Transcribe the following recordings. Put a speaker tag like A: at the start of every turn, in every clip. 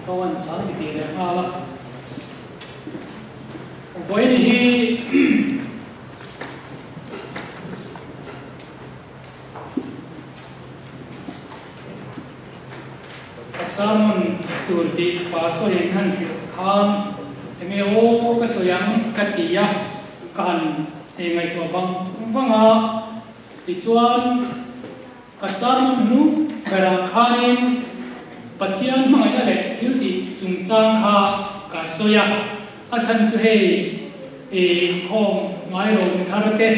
A: Tho an chhang ti tih leh nghal a. Vawiin hi Ka sermon tur tih pastor in han hrilh khan enge aw ka sawi ang ka ti a, ka han ngaihtuah vang vang a, tichuan ka sermon hnu berah khanin Pathian hmangaihna leh thil tih chungchang kha ka sawi a, a chhan chu hei inkhawm ngai lo mi thar te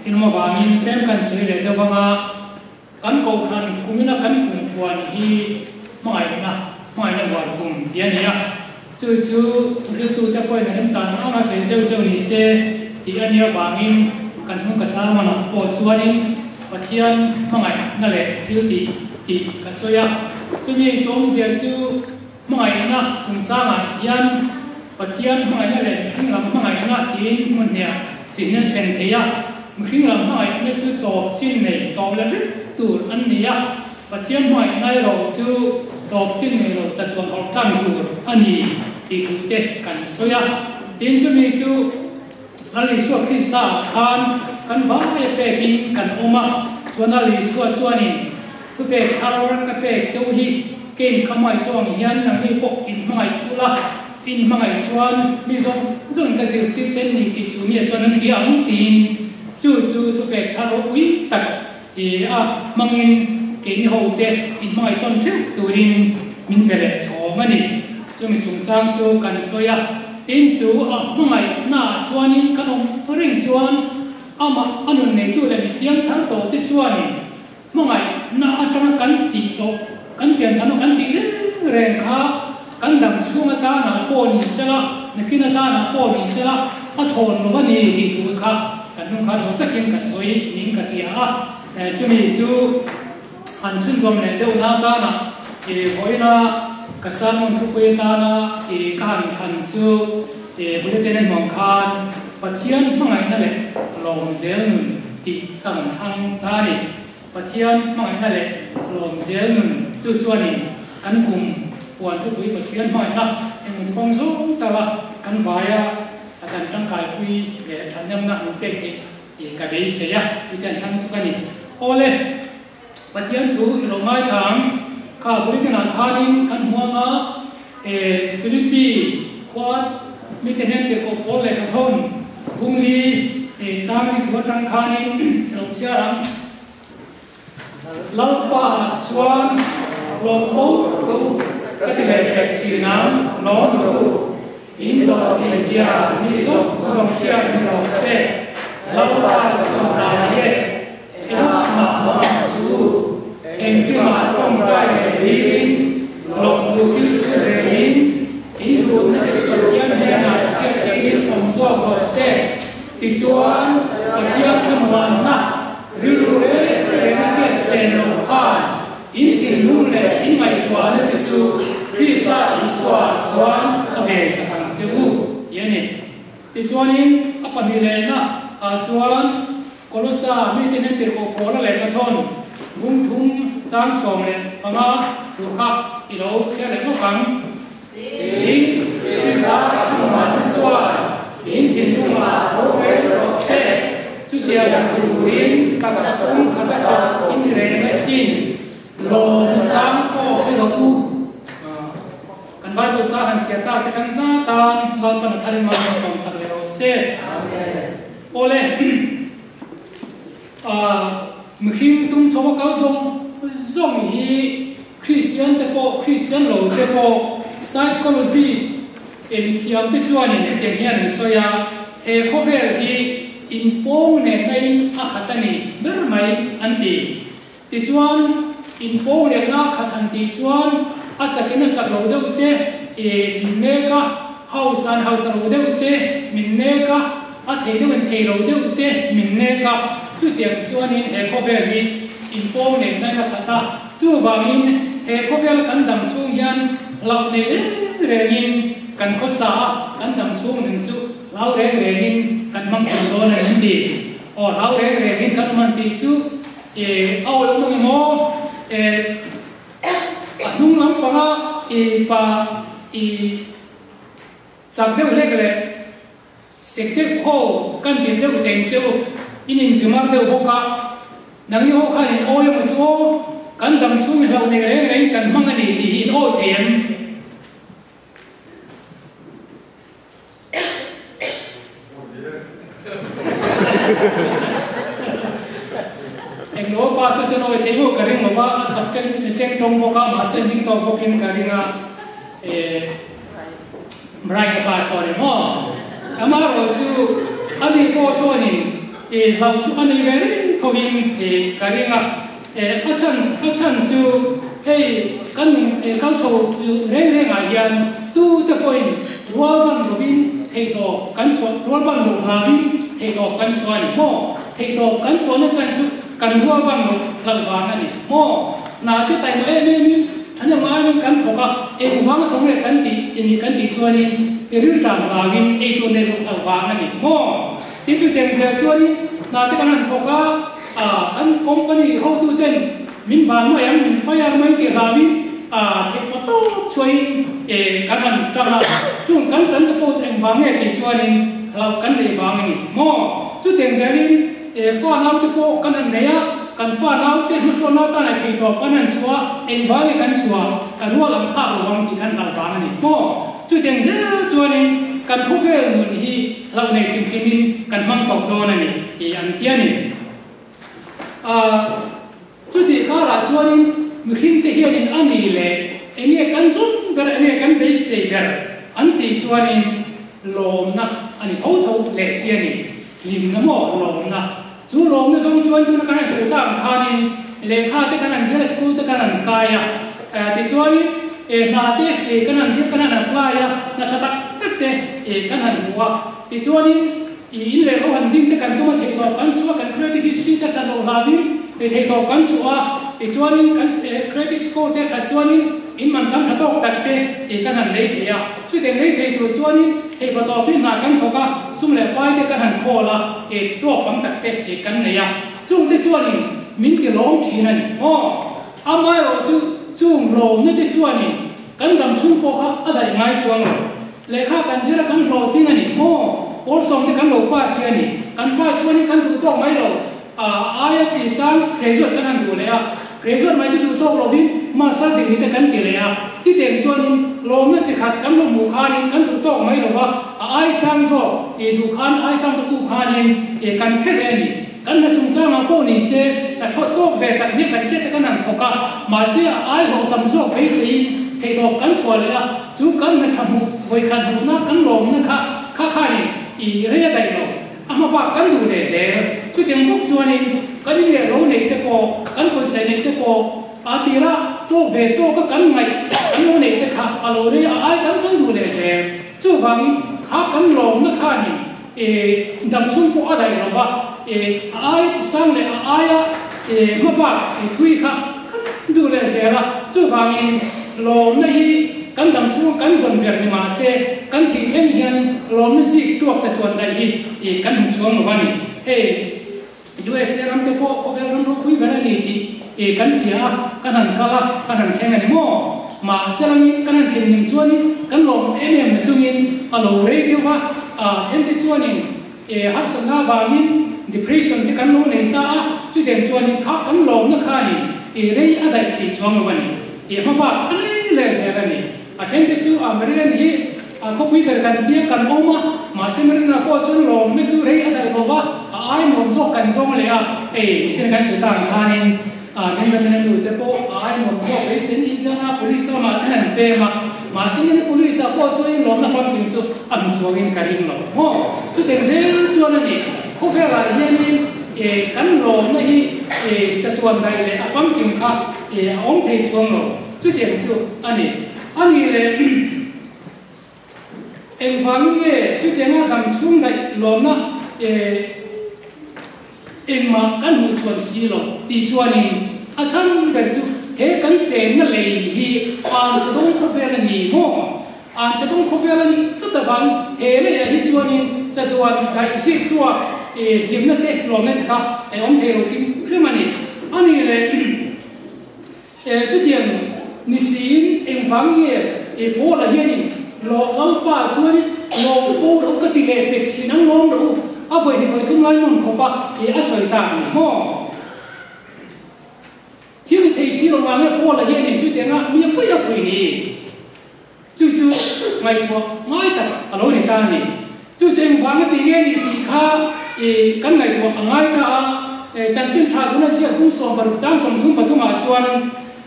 A: inawm avangin tlem kan sawi leh deuh vang a. Kan kohhran kumina kan kum puan hi hmangaihna, hmangaihna huan kum tih a ni a. Chu chu riltute pawhin a remchan ang anga sawi zeuh zeuh ni se tih a nih avangin kan hnung ka sermon-ah pawh chuanin Pathian hmangaihna leh thil tih tih ka sawi a. Chumi chawmzia chu hmangaihna chungchangah hian Pathian hmangaihna leh mihring lam hmangaihna tiin hmun hniah chin a then thei a. Mihring lam hmangaihna chu tawp chin nei tawp leh vek tur an ni a, Pathian hmangaihna erawh chu tawp chin nei lo chatuan hawrh tlang tur a ni tih thu te kan sawi a. Tin, chumi chu Lal Isua Krista ah khan kan vai a pekin kan awm a, chuan Lal Isua chuanin thupek thar ka pek cheu hi kein ka hmangaih cheu ang hian nangni pawh in hmangaih ula, In hmangaih chuan mi zawng zawngin ka zirtir te ni tih chu mi chuan an hria ang tiin chu chu thupek thar ropui tak i a hmangin keini hote in hmangaih tawn theuh turin min pe leh chhawng a ni. Chumi chungchang chu kan sawi a, tin chu a hmangaihnaah chuanin kan awm reng chuan amah a nun neitu leh mi piang thar tawh te chuanin Hmangaihna atanga kan tih tawh, kan pianthano kan tih reng reng kha kan dam chhung atanah pawh ni sela, nakin atanah pawh ni sela, a thawn lo va ni tih thu kha kan hnung khan aw takin ka sawi niin ka hria a. Chumi chu han chhunzawm leh deuhna atanah vawiina ka sermon thupui atana ka han thlan chu bulletin a hmuang khan Pathian hmangaihna leh lawm zel nun tih ka rawn thlang ta a ni. Pathian hmangaihna leh lawm zel nun chu chuanin kan kum puan thupui Pathian hmangaihna engmawti kawng zawng taka kan vaia a kan tangkaipui leh thahnemna min pek theih tih ka beisei a, chute an thlang chu ka ni. Awle, Pathian thu i lo ngaithla ang. Kha bulletin-ah khanin kan hmuang a, Philippi khua mite hnen tirhkoh pawl leh Kathawn Bungli chang ti thu atang khanin i lo chhiar ang. Lalpa chuan lawm fo lo ka ti leh pek thin ang, lawm rawh u. In dawh theihzia mi zawng zawng hriat ni rawh se. Lalpa chuan hnai e, engah mah hmang su, engkimah tawngtai leh dilin, lawmthu thil thu zelin, in duhna te chu Pathian hnenah hriat teihin awm zawk rawh se. Tichuan, Pathian thlamuanna rilru reng reng a hriat sen loh khan in thinlung leh in ngaihtuahna te chu Krista Isua chuan a ven sak ang che u, tih a ni. Tichuanin, a pahnilehna ah chuan Kolosa mite hnen tirhkoh Paula lehkha thawn bung thum chang 15 thu kha i lo chhiar leh bawk ang. Tin, Krista thlamuanna chuan in thinlungah rorel rawh se, chutiang ang turin taksa pum khat a kawp in reng asin, lawm chang pawh hre rawh u. Kan Bible cha han chhiar tak te kan za tan Lalpan a tharin malsawm sawmsak leh rawh se. Awle, mihring tum chho a kal zawng zawng hi Kristian te pawh, Kristian lo te pawh, psychologist eh mithiam te chuanin hetiang hian an sawi a, he khawvel hi inpawng nenna in a khat a ni ber mai an ti. Tichuan, inpawng nenna a khat han tih chuan a chakin a chak lo deuh te eh min nek a, hausa an hausa lo deuh te min nek a, a thei deuh in thei lo deuh te min nek a, chutiang chuanin he khawvel hi inpawng nenna in a khat a. Chuvangin he khawvel kan dam chhung hian hlauh nei reng rengin kan khawsa a, kan dam chhung nun chu hlau reng rengin kan hmang thei dawn a ni an ti. Aw hlau reng rengin kan awm an tih chu e a awl awm ang emaw e a hnung lampanga e pa I chak deuh hlek leh sek deuh ho kan tin deuh teng che u, in inzimar deuh bawk a, nangni ho khan in awi emaw chu aw, kan dam chhung i hlauh nei reng reng kan hmang a ni tih hi in awi thei em? Englo pa se chuan awi thei maw ka ring lova, a chak teng tawng bawk a, mahse hming tawk bawkin ka ring a, Brian pa sawn em aw? Amaherawh chu ani pawh sawnin i hlauh chu a nei ve reng thovin i ka ring a, a chhan a chhan chu hei kan kal chho reng rengah hian tute pawhin rual ban lovin theihtawp kan chhuah rual ban loh hlauhin theihtawp kan chhuah a ni maw? Theihtawp kan chhuahna chhan chu kan rual ban loh hlauh vang a ni maw? Hna te taima em emin Thahnem aiin kan thawk a, eng vang a thawk nge kan tih i nih kan tih chuanin i rilṭam hlauin ei tur nei loh hlauh vang a ni maw? Tin chutiang zel chuanin hna te kan han thawk a, kan company hotuten min ban mai ang, min fire mai tih hlauin theih pa tawp chhuahin kan han ṭang a, chung kan tan te pawh chu eng vang nge tih chuanin hlauh kan nei vang a ni maw? Chutiang zelin Fa naute pawh kan han nei a, kan fa naute hmasawnna atan a thei tawp kan han chhuah a, engvang nge kan chhuah a rual ang phak lo ang tih kan hlauh vang a ni maw? Chutiang zel chuanin kan khawvel nun hi hlauh nei hrim hrimin kan hmang tawp dawn a ni tih an ti a ni. Chutih karah chuanin mihringte hianin a ni leh enge kan zawng ber enge kan beisei ber an tih chuanin lawmna a ni tho tho leh si a ni. Hlimna maw lawmna? Chu lawmna zawng chuan tuna kan han sawi tak ang khanin lehkha te kan han zir a, school te kan han kai a, tichuanin hna te kan han dil kan han apply a, hna tha tak tak te kan han hmu a, tichuanin in leh lo han ding te kan tum a, theihtawp kan chhuah a, kan credit history te that loh hlauhin theihtawp kan chhuah a, tichuanin kan credit score te that chuanin in man tam tha tawk tak te kan han lei thei a, chutiang lei thei tur chuanin Theihpa tawpin hna kan thawk a, sum leh pai te kan han khawl a, e tuak fang tak te e kan nei a, chung te chuanin min ti lawm thin a ni maw? Amaherawh chu chung lawmna te chuanin kan dam chhung pawh kha a daih ngai chuang lo. Lehkha kan zir a kan hlawhtling a ni maw? Pawl sawm te kan lo pass hi a ni, kan pass chuanin kan duh tawk mai lo. A aia tih sang graduate kan han duh leh a, graduate mai chu duh tawk lovin master degree te kan ti leh a, chutiang chuanin lawmna chi khat kan lo hmuh khanin kan duh tawk mai lova, a ai sang zawk ih duh khan ai sang zawk u khanin ih kan phe leh a ni. Kan hna chungchangah pawh ni se hna thawt tawk ve tak nia kan hriat te kan han thawk a, mahse a ai hlawh tam zawk beiseiin theihtawp kan chhuah leh a, chu kan hna tha hmuh vawikhat hmuhna kan lawmna kha kha khanin ih rei a daih lo. A hma bak kan duh leh zel. Chutiang bawk chuanin kan in leh lo neih te pawh, kan pawisa neih te pawh a tira tawk ve tawka kan ngaih kan lo neih te kha a lo rei a ai tam kan duh leh zel. Chuvangin kha kan lawmna khanin e dam chhung pawh a daih lo va, e a ai sang leh a aia e hma bak e thui kha kan duh leh zel a. Chuvangin lawmna hi kan dam chhung kan zawn ber ni mah se kan thih thleng hian lawmna zik tuak che tuan daih hi ih kan hmu chuang lo va ni. Hei USA ram te pawh khawvel ram ropui ber a ni tih ih kan hria a, kan han kal a, kan han thleng a ni maw? Mahse rangin kan han thlen ning chuanin kan lawm em em na chungin a lo rei deuh va, a then te chuanin ih harsatna avangin depression te kan lo nei ta a, chutiang chuanin kha kan lawmna khanin ih rei a daih thei chuang lo va ni. Ih hma bak a nei leh zel a ni. A then te chu a Maryland hi a khawpui ber kan tia kan awm a, mahse Maryland ah pawh chuan lawmna chu rei a daih lova, a ai nuam zawk kan zawng leh a, hei nichin kan sawi tak ang khanin Benjamin a nu te pawh a ai nuam zawk beisein Indiana Police lamah te han pem a, mahse Indiana Police ah pawh chuan lawmna famkim chu a hmu chuangin ka ring lo maw? Chutiang zel chuan a ni, khawvelah hianin kan lawmna hi chatuan daih leh a famkim kha a awm thei chuang lo. Chutiang chu a ni. A nih leh engvangin nge chutianga dam chhung daih lawmna engmah kan hmuh chhuan si lo tih chuanin a chhan ber chu he kan chenna lei hi anchhe dawng khawvel a ni maw? Anchhe dawng khawvel a nih tlat avangin he leiah hi chuanin chatuan daih ziktua hlimna te lawmna te kha a awm thei lo hrim hrim a ni. A nih leh. Chutiang Ni siin engvang nge i Paula hianin Lawh Lalpa chuanin lawm fo loh ka ti leh pek thin ang lawm loh u, a vawi hnih vawi thum lai nawn khawp a i a sawi ta a ni maw? Thil ni thei si lo vang nge Paula hianin chutianga mi a fuih a fuih ni? Chu chu ngaihtuah ngai tak a lo ni ta a ni. Chu chu engvanga tih nge ni tih kha i kan ngaihtuah a ngai ta a. Chanchin tha zuna ziak bung 16 chang 33 ah chuan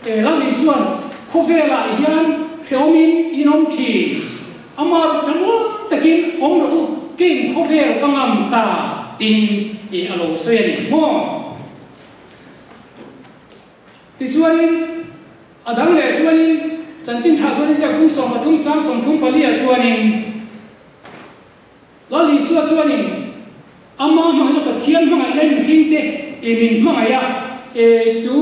A: Lal Isua'n khawvelah hian hrehawmin in awm thin. Amah ru thlamuang takin awm rawh u, keiin khawvel ka ngam ta tiin i a lo sawi a ni maw? Tichuanin, a dang leh chuanin, chanchin tha chuan inziak bung 13 chang 34 ah chuanin, Lal Isua chuanin Ama hmangaihna Pathian hmangaihna in mihringte i min hmangaih a, e chu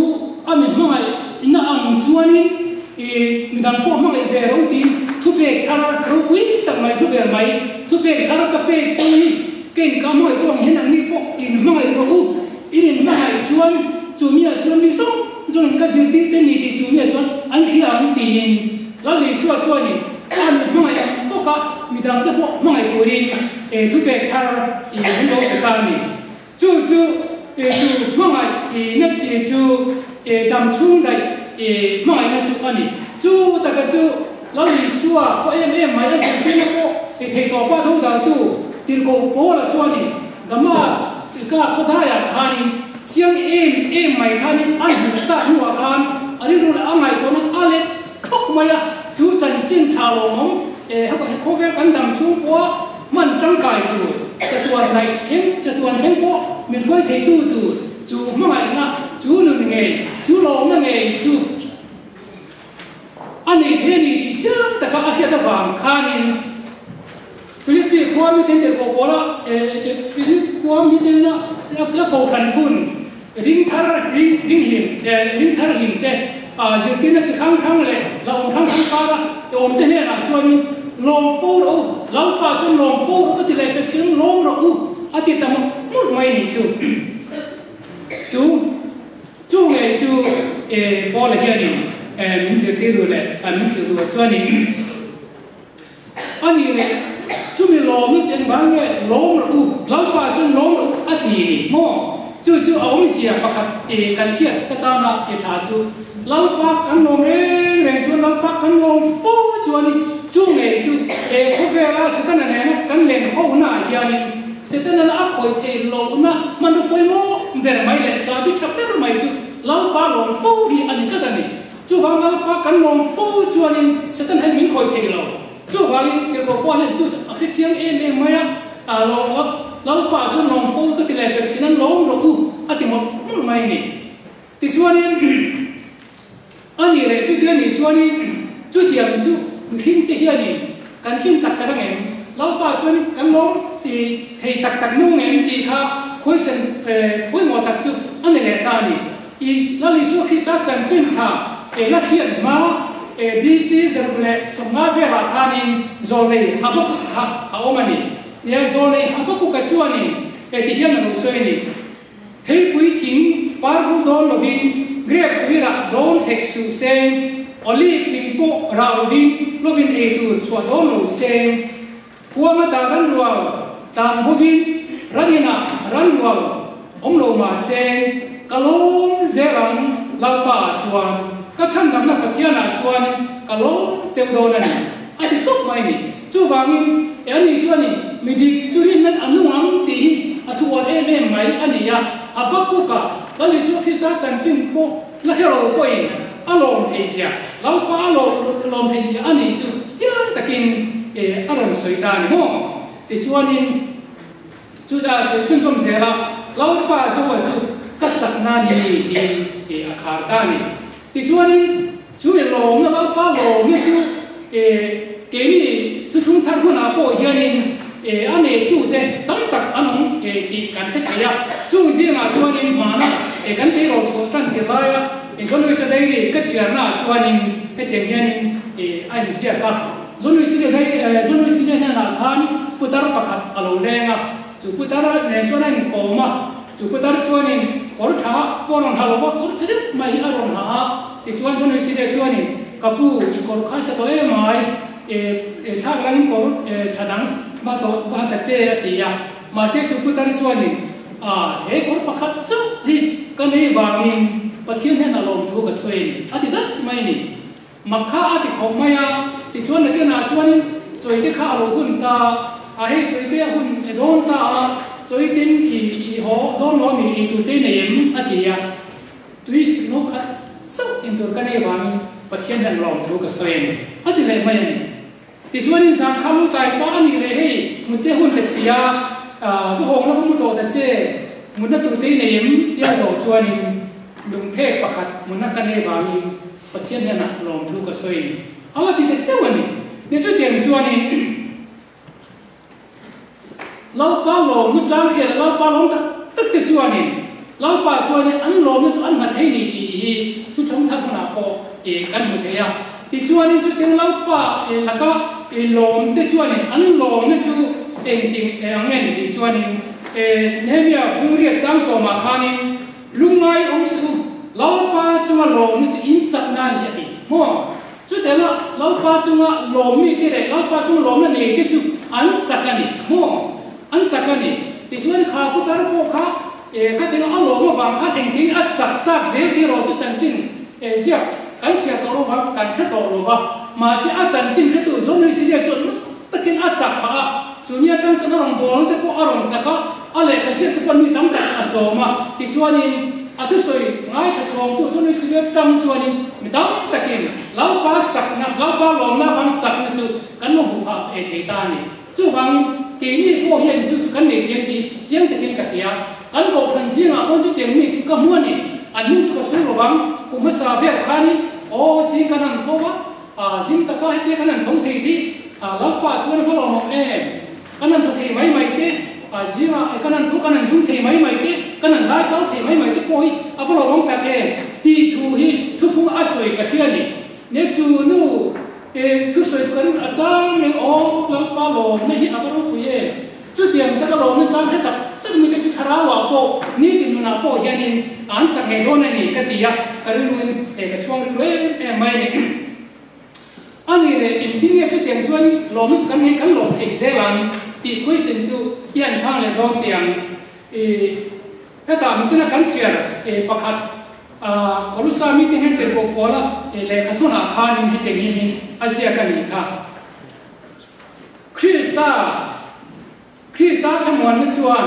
A: a mi hmangaihna ang chuanin i midang pawh hmangaih ve ro tiin thupek thar ropui tak mai hlu ber mai thupek thar ka pek chu hi kei ka hmangaih chu ang hian anni pawh in hmangaih rawh u. In in hmangaih chuan chu miah chuan mi zawng zawngin ka zirtir te ni tih chu miah chuan an hria ang tiin Lal Isua chuanin a mi hmangaih ang bawk a, midang te pawh hmangaih turin thupek thar i an lo pe ta a ni. Chu chu chu hmangaih i na chu dam chhung daih i hmangaihna chu a ni. Chu taka chu Lal Isua pawh em em mai a zirtirna pawh i theihtawpa dodaltu tirhkoh Paula chuanin Damas ka khawdaiah khanin chiang em em mai khanin a hmuh tak hnuah khan a rilru leh a ngaihtuahna a let thawk mai a, chu chanchin tha lawmawm khawvel kan dam chhung pawha hman tangkai tur, chatuan daih thleng, chatuan thleng pawh min hruai theitu tur, chu hmangaihna, chu nun ngei, chu lawmna ngei chu a nei thei a ni tih chiang taka a hriat avang khanin, Philippi khua miten tirhkoh pawla Philip khua miten a kohhran hun ring thar ring hlim ring thar hlim te zirtirna chi hrang hrang leh hlauhawm hrang hrang kara awm te hnenah chuanin lawm fo rawh u, Lalpa chuan lawm fo rawh ka ti leh pek thin lawm rawh u a ti ta mawlh mai ni chu. Chu chu ngei chu Paula hianin min zirtir duh leh min hrilh duh chuanin. A nih leh, chumi lawmna chu engvang nge lawm rawh u, Lalpa chuan lawm rawh u a ti ni maw? Chu chu a awmzia pakhat i kan hriat ta tana i tha chu, Lalpa kan lawm reng reng chuan Lalpa kan lawm fo chuanin chu ngei chu he khawvela Setana nena kan len honaah hianin Setana a khawih theih lohna hmanraw pawimawh ber mai leh chahbi tha ber mai chu Lalpa lawm fo hi a ni tlat a ni. Chuvang Lalpa kan lawm fo chuanin Satan hian min khawih thei lo. Chuvangin tirhkoh pawh hian chu a hre chiang em em mai a, a lawm a, Lalpa chuan lawm fo ka ti leh ber thin an lawm rawh u a ti mawlh mawlh mai a ni. Tichuanin a nih leh chutia nih chuanin chutiang chu mihring te hianin kan thlin tak tak angem? Lalpa chuan kan lawm ti thei tak tak nu ngem tih kha khawisan pawimawh tak chu a ni leh ta a ni. I Lal Isua Krista chanchin tha e la hriat hma e BC 150 velah khanin zawlnei Habakkuk kha a awm a ni. Nia, zawlnei Habakkuka chuanin e ti hian a lo sawi a ni, Theipui thing par vul dawn lovin, grep ui rah dawn hek suh seng, olive thing pawh rah lovin, lovin ei tur chhuah dawn lo seng, Huanga ta ran rual tlan bovin ran inah ran rual awm lo mahse ka lawm zel ang Lalpa ah chuan ka chhandamna Pathian ah chuan ka lawm cheu dawn a ni a ti tawp mai ni. Chuvangin e ani chuanin mi dik chu rinnan a nung ang tih hi a thu uar em em mai a ni a, Habakkuk-a Lal Isua Krista chanchin pawh la hre lo pawhin a lawm theih zia, Lalpa a lawm theih zia a nih chu chiang takin a rawn sawi ta a ni maw? Tichuanin chutah sawi chhunzawm zel a, Lalpa Zoa chu ka chakna a ni tiin a khar ta a ni. Tichuanin chu i lawmna, Lalpa lawmna chu keini thuthlung thar hunah pawh hianin a neitute tam tak an awm tih kan hre thei a. Chung zingah chuanin hmana kan tleirawl chhuah tan tir laia Zonuisa Dairy ka chhiarnaah chuanin hetiang hianin a inziak a. Zonuisa hnenah khan putar pakhat a lo leng a, chu putar nen chuan a inkawm a. Chu putar chuanin kawr tha pawh a rawn ha lo va, kawr chhe deuh mai hi a rawn ha a. Tichuan Zonuisa chuanin. Ka pu, i kawr kha sa tawh em ai, e thlak langin kawr tha dang va tawh va ha ta che, a ti a. Mahse chu putar chuanin, A, he kawr pakhat chauh hi ka nei vangin Pathian hnenah lawmthu ka sawi a ni, a ti dat mai a ni. Mak kha a ti khawp mai a, tichuan nakinah chuanin chawite kha a lo hun ta a, hei chawite a hun e dawn ta a, chawitin i i haw dawn lo ami ei tur te i nei em? a ti a, tui sik no khat chauh in tur ka nei vangin Pathian hian lawmthu ka sawi a ni, a ti leh mai a ni. Tichuanin zan kha lu tlai ta a nih leh hei mutte hun te si a, va hawng la va mu tawh ta che, mutna tur te i nei em? tia zawh chuanin lungphek pakhat mutna ka nei vangin Pathian hnenah lawmthu ka sawi ni. A la ti ta cheu a ni. Ni chutiang chuanin Lalpa lawmna chang hian Lalpa lawm tak tak te chuanin Lalpa chuanin an lawmna chu an hma thei ni tih hi thuthlung thar hmunah pawh kan hmu thei a. Tichuanin chutiang Lalpa laka lawm te chuanin an lawmna chu engtin ang nge ni tih chuanin Nehemia bungriat chang sawmah khanin Lungngai awm suh u, Lalpa chunga lawmna chu in chakna a ni a ti. Maw? Chutela Lalpa chunga lawmmite leh Lalpa chunga lawmna neite chu an chak a ni. Maw? An chak a ni. Tichuan kha putar pawh kha e khatin a lawm avang khan engtin a chak tak zel tih erawh chu chanchin e ziak kan chhiar tawh lo vang kan hre tawh lo va. Mahse a chanchin hretu Zonuisilia chuan nasa takin a chak phah a, chu ni atang chuan a rawn bawlna te pawh a rawn chak a, A lehkha ziak te pawh mi tam tak a chawm a, tichuanin a thusawi ngaithla chhawngtu chu ni Silet tang chuanin mi tam takin Lalpa chakna, Lalpa lawmna avanga chakna chu kan lo hmu phah ve thei ta a ni. Chuvangin keini pawh hian chu chu kan nei thiam tih chiang takin ka hria. Kan kohhran zingah pawn chutiang mi chu ka hmu a ni. An hming chu ka hre lo vang, kum hmasa vel khanin aw si kan han tho a, hlim taka hetia kan han tho thei tih Lalpa chuan a va lawmawm em? Kan han thaw thei mai mai te, a zingah kan han thu kan han zum thei mai mai te, kan han dai kal thei mai mai te pawh hi a va lawmawm tak em tih thu hi thuphung a sawi ka hria a ni. Ne chu nu e thusawi chu ka ring a chang reng aw Lalpa lawmna hi a va ropui em. Chutiang taka lawmna chang hre tak tak mite chu thlarauah pawh nitin nunah pawh hianin an chak ngei dawn a ni ka ti a, ka rilruin e ka chhuang rilru em em mai a ni. A nih leh engtin nge chutiang chuan lawm chu kan ngei kan lawm theih zel ang tih question chu i han chhang leh dawn tih ang. I hetah michina kan chhiar e pakhat a Kolusa mite hian tirhkoh pawla e lehkha thunah khanin hetiang hianin a ziak a nih kha. Krista Krista thlamuanna chuan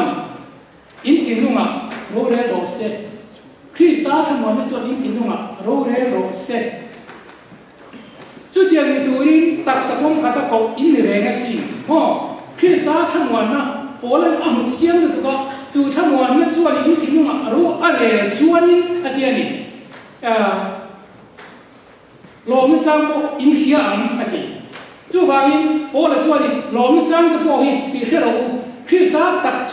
A: In thinlungah rorel rawh se. Krista thlamuanna chuan in thinlungah rorel rawh se. Chutiang ni turin taksa pawm khata koh in ni reng asin. Maw? Krista thlamuanna Paulan a hmu chiang lutuk a, chu thlamuanna chuan in thinlungah ro a rel chuanin a ti a ni. Lawmna chang pawh in hria ang, a ti. Chuvangin, Paula chuanin, Lawmna chang te pawh hi i hre rawh u. Krista tak,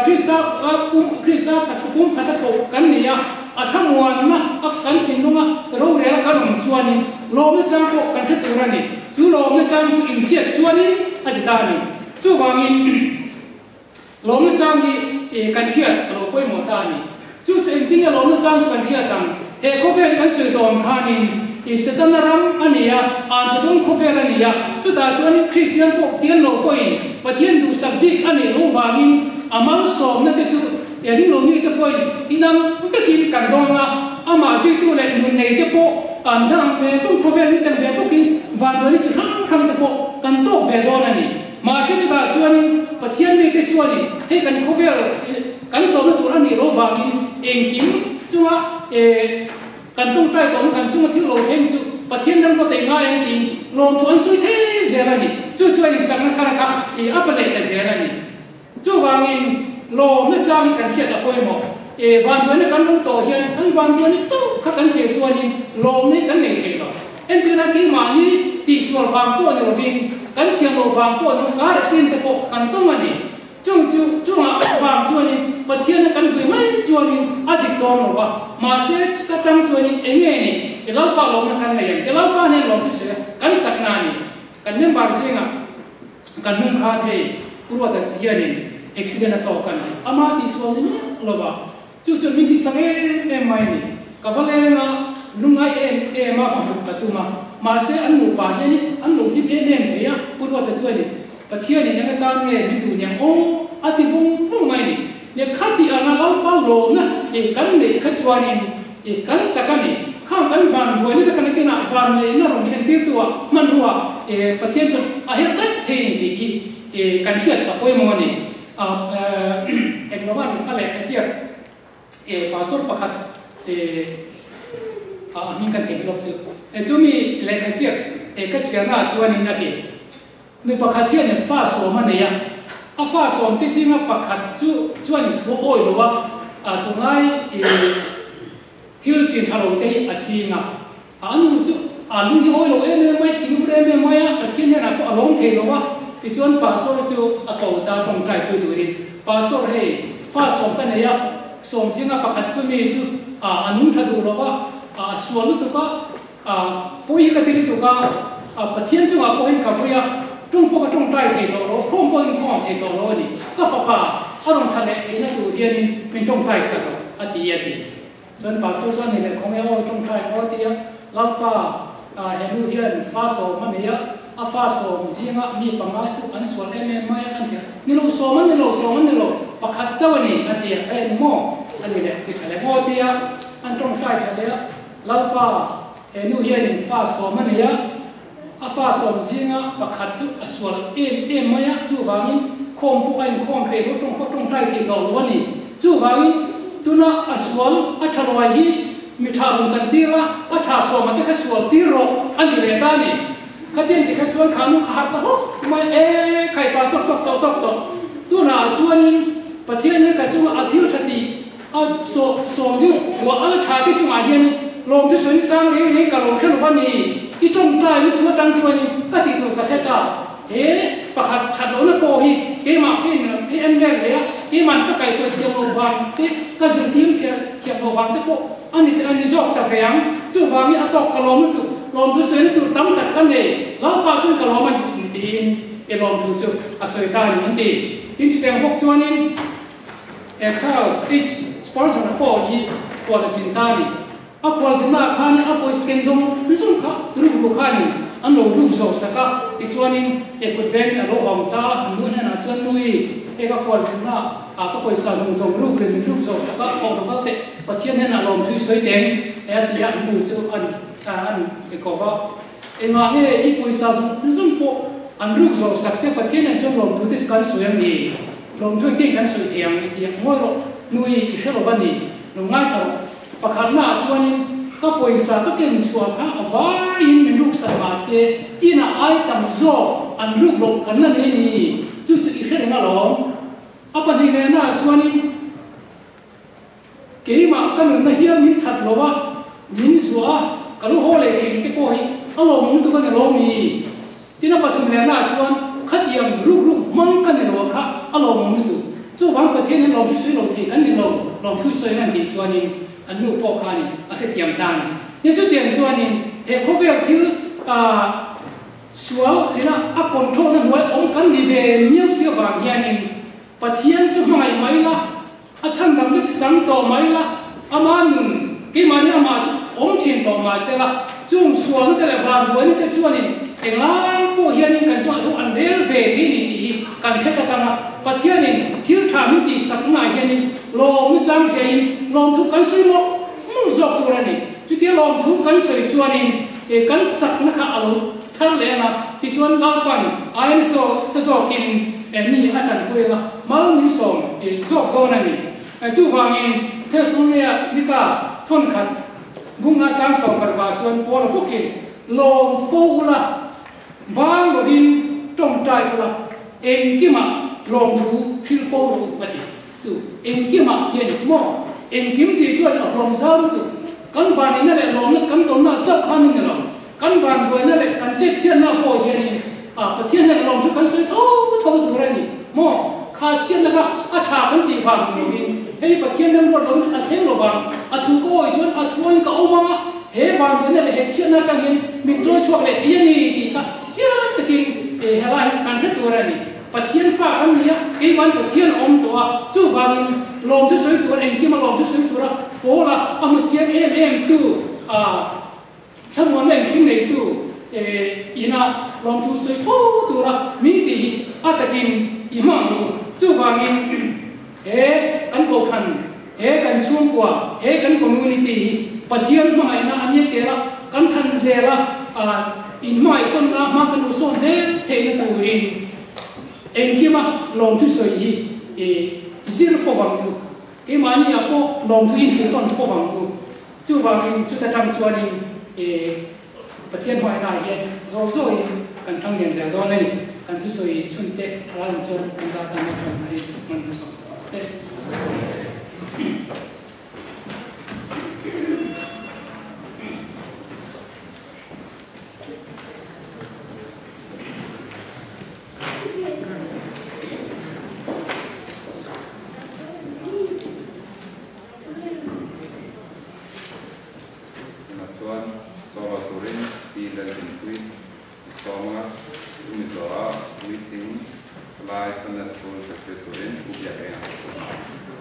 A: Krista pum, Krista taksa pum khata koh kan ni a, a thlamuanna a kan thinlunga rorel kan awm chuanin lawmna chang pawh kan hre tur a ni. Chu lawmna chang chu in hriat chuanin, a ti ta a ni. Chuvangin, lawmna chang hi kan hriat a lo pawimawh ta a ni. Chu chu engtin nge lawmna chang chu kan hriat ang? He khawvel hi kan sawi tawh ang khanin i Setana ram a ni a, Anchhadawng khawvel a ni a, chutah chuanin Kristian pawh tian lo pawhin Pathian duhsak bik a neih loh vangin a malsawmna te chu ringlo mite pawhin inang vekin kan dawng a, amah zuitu leh nun nei te pawh an dang ve bawk, khawvel mi dang ve bawkin vanduaina chi hrang hrang te pawh kan tawk ve dawn a ni. Mahse chutah chuanin Pathian mite chuanin hei kan khawvel kan tawhna tur a nih loh vangin engkim chunga kan tawngtai tawhna kan chunga thil lo thleng chu Pathian ram ruat ei ngai ang tiin lawmthu an sawi thei zel a ni. Chu chuan inchakna thar kha a pa leh ta zel a ni. Chuvangin lawmna chang hi kan hriat a pawimawh. Vanduaina kan lo tawh hian kan vanduaina chauh kha kan thlir chuanin lawmna hi kan nei thei lo. Entirna keimahni tihsual vang pawh ni lovin, kan thiam loh vang pawh ni car accident te pawh kan tawng a ni. Chung chu chungah vang chuanin Pathiana kan vui mai chuanin a dik dawn lo va, mahse chuta tang chuanin eng nge ni i Lalpa lawmna kan nei ang? Ti Lalpa nen lawm chu sawi a, kan chakna a ni. Kan member zingah kan nung khan hei Pu Ruata hianin accident a tawk a ni. Ama tihsual ni miah lo va, Chu chuan min ti chak em em mai a ni. Ka va leng a, lungngai em em a va hmuh ka tum a. Mahse an nupa hianin an lo hlim em em thei a, Pu Ruata chuanin Pathianin eng atan nge min duh niang aw a ti vung vung mai ni. Nia khati anga Lalpa lawmna i kan neih kha chuanin i kan chak a ni. Khang kan van buai ni takin akinah van neihna rawn thlen tirtu ah hmanrua i Pathian chuan a her daih thei a ni tih hi i kan hriat a pawimawh a ni. Englovan a lehkha ziak e pastor pakhat e a hming kan theih lawk chu e chumi lehkha ziak e ka chhiarna ah chuanin a ti. Nu pakhat hianin fa sawm a nei a, a fa sawm te zinga pakhat chu chuanin thu a awi lo a, a tunlai e thil chin tha lo te hi a ching a, a nu chu a lung hi awi lo em em mai, thinur em em mai a, Pathian hnenah pawh a lawm thei lo a, tichuan pastor chu a ko ta tawngtai pui turin, Pastor hei fa sawm ka nei a, sawm zinga pakhat chu mi chu a nung tha duh lo va, a sual lutuk a, A pawi hi ka ti lutuk a, a Pathian chungah pawhin ka vui a, ṭawng pawh ka ṭawngṭai thei tawh lo, khawm pawhin khawm thei tawh lo a ni. Ka fapa a rawn tha leh theihna tur hianin min ṭawngṭai sak lo, a ti a ti. Chuan Pastor chuan ni leh khawnge aw ṭawngṭai maw a ti a, Lalpa, a henu hian fa sawm a nei a, a fa sawm zinga mi panga chu an sual em em mai a, an ti a, Ni lo sawm an ni lo, sawm an ni lo, pakhat chauh a ni, a ti a, E ni maw? A ni leh ti ṭha leh maw a ti a, an ṭawngṭai ṭha leh a. Lalpa, he nu hianin fa sawm a nei a, a fa sawm zinga pakhat chu a sual em em mai a, chuvangin khawm pawh a inkhawm peih lo, tawng pawh tawngtai thei tawh lo a ni. Chuvangin tuna a sual a tha ruai hi mi tha rawn chan tir a, a tha sawma te kha sual tir rawh a ni leh ta a ni. Khatiang ti kha chuan kha nu kha harh ta hlawk mai e, khai pastor tawk tawh tawk tawh. Tunah chuanin Pathian hi ka chunga a thil tha tih A sawm zir huah a la tha te chungah hianin lawmthu sawi sang reng reng ka lo hre lo va ni. I tawngtai na thu atang chuanin ka tih tur ka hre ta. He pakhat that lohna pawh hi keimah ka in i en reng leh a, keiman ka kaihkuai thiam loh vang te, ka zirtir thiam loh vang te pawh a ni a ni zawk ta ve ang. Chuvangin a tawk ka lawm lutuk, lawmthu sawi na tur tam tak ka nei. Lalpa chuan ka lawm a ni tiin i lawmthu chu a sawi ta a ni an ti. Tin chutiang bawk chuanin. He Charles H. Spurgeon-a pawh hi khual a zin ta a ni. A khual zinnaah khanin a pawisa ken zawng zawng kha rukru khanin an lo ruk zawh sak a, tichuanin he kut vengin a lo hawng ta a, an nu hnenah chuan Nui, hei ka khual zinnaah ka pawisa zawng zawng ruk in min ruk zawh sak a, haw rawh kal teh, Pathian hnenah lawmthui sawi teng e a ti a, an nu chu an an ko va. Engah nge i pawisa zawng zawng pawh an ruk zawh sak che, Pathian nen chuan lawmthu te chu kan sawi ang ni? Lawmthu engtin kan sawi thei ang i ti ang ngawi rawh, nui i hre lo va ni, lo ngaithla rawh. Pakhatna ah chuanin ka pawisa ka ken chhuah kha a vaiin min ruk sak mah se inah ai tam zawk an ruk loh kan la nei ni, chu chu i hre reng alawm. A pahnih lehna ah chuanin Keimah ka nunna hian min that lo a, min zuah a, ka lu haw leh thei te pawh hi a lawmawm tuk a ni lo mi? Tin a pathum lehna ah chuan khatiang ruk ruk hmang ka ni lo a kha a lawmawm lutuk. Chuvang Pathian hian lawmthu sawi lo thei kan ni lo, lawmthu sawi ngan tih chuanin an nu pawh khanin a hrethiam ta a ni. Ni chutiang chuanin he khawvel thil ah sual ina a control na hnuai awm kan ni ve miau si avang hianin Pathian chu hmangaih mai la, A chhan damna chu chang tawh mai la, ama nun, keimahni amah chu awm thin tawh mah se la, chung sualna te leh vanbuaina te chuanin englai pawh hianin kan chungah ru an rel ve thei ni tih hi kan hre tlat ang a, Pathianin thil tha min tih saknaah hianin lawmna chang hriain lawmthu kan sawi mawlh mawlh zawk tur a ni. Chutia lawmthu kan sawi chuanin kan chakna kha a lo thar leh ang a, tichuan Lalpan aia sa zawkin mi a tanpui ang a, mal min sawm zawk dawn a ni. Chuvangin Thesalonia Mika thawnkhat bunga chang sawm parukah chuan Paula bawkin, Lawm fo ula, bang lovin tawngtai ula, engkimah lawmthu hrilh fo ru a ti. Chu engkimah hian i chu maw? Engkim tih chuan a hlawm zau lutuk. Kan vanina leh lawmna kan tawnna chauh khan a ni lo. Kan vanduaina leh kan chetchhiatna pawh hianin a Pathian hian lawm chu kan sawi tho tho tur a ni maw? Kha chhiatna kha a tha kan tih vang ni lovin hei Pathian ram ruat lovin a thleng lo vang. A thu ka awi chuan a thuain ka awm ang a, he vanduaina leh he chhiatna atang hian min chawi chhuak leh thei a ni tih kha chiang takin helai hi kan hre tur a ni. Pathian fa kan ni a, keiman Pathian a awm tawh a, chuvangin lawmthu sawi tur engkim a lawmthu sawi tura Paula a hmu chiang em em tu a. Thlamuanna engkim neitu Ina lawmthu sawi fo tura min tih hi a takin i hmang ang u. Chuvangin he kan kohhran, he kan chhungkua, he kan community hi Pathian hmangaihna a nia tela kan than zela inhmangaih tawnna hma kan lo sawn zel theihna turin engkima lawmthu sawi hi i zir fo vang u. Keimahni ah pawh lawmthu inhrilh tawn fo vang u. Chuvangin chuta tang chuanin Pathian hmaihnaah hian zawi zawiin kan thang lian zel dawn a ni. Kan thusawi chhunte thalai ang chuan kan zah tan a thawn tharin hman hmasak sa tawh se.
B: Tunah chuan solo turin Pi Lalrinpuii i sawm anga, chumi zawhah puitling thalai Sunday School zirtir turin Pu Biak Engah ka sawm ang.